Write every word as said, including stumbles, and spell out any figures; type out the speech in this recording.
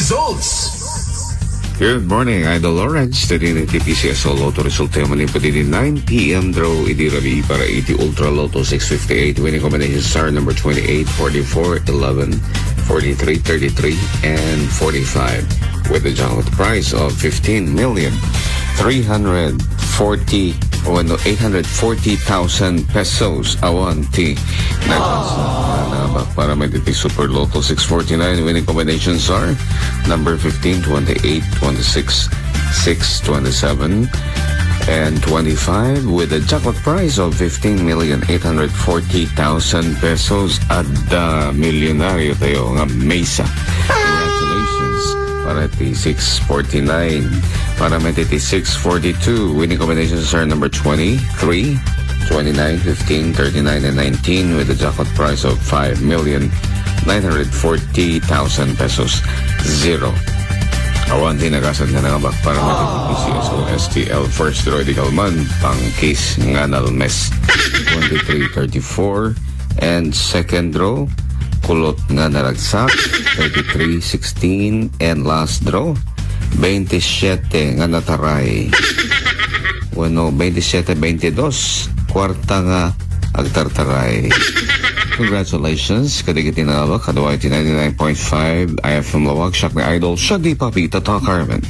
Results. Good morning, Idol Lawrence. Today na ti P C S O Lotto resulta man ni pwede di nine p.m. draw idi rabii para iti Ultra Lotto six fifty-eight, winning combinations are number twenty-eight, forty-four, eleven, forty-three, thirty-three, and forty-five, with a jackpot price of fifteen million three hundred forty, o ano, eight hundred forty thousand pesos. Awan ti nagkasabak para may titi Super Lotto six forty-nine, winning combinations are number fifteen, twenty-eight, twenty-six, six, twenty-seven, and twenty-five, with a jackpot price of fifteen million eight hundred forty thousand pesos. Adda milyonaryo tayo nga mesa. Congratulations para ti six forty-nine. Para may titi six forty-two, winning combinations are number twenty-three, twenty-nine, fifteen, thirty-nine, and nineteen, with a jackpot price of five million nine hundred forty thousand pesos. Zero. Awan ti nagasan nga nangabak para may titi P C S O S T L first draw di kalman, pangkis nga nalmes. Twenty-three thirty-four, and second draw, kulot nga naragsak, thirty-three sixteen, and last draw, twenty-seven nga nataray. Bueno, twenty-seven twenty-dos, kwarta nga agtartaray. Congratulations, kadagiti nangabak, kadua iti ninety-nine point five I F M Laoag, siak ni Idol, siya di Papi, Tata Carmen.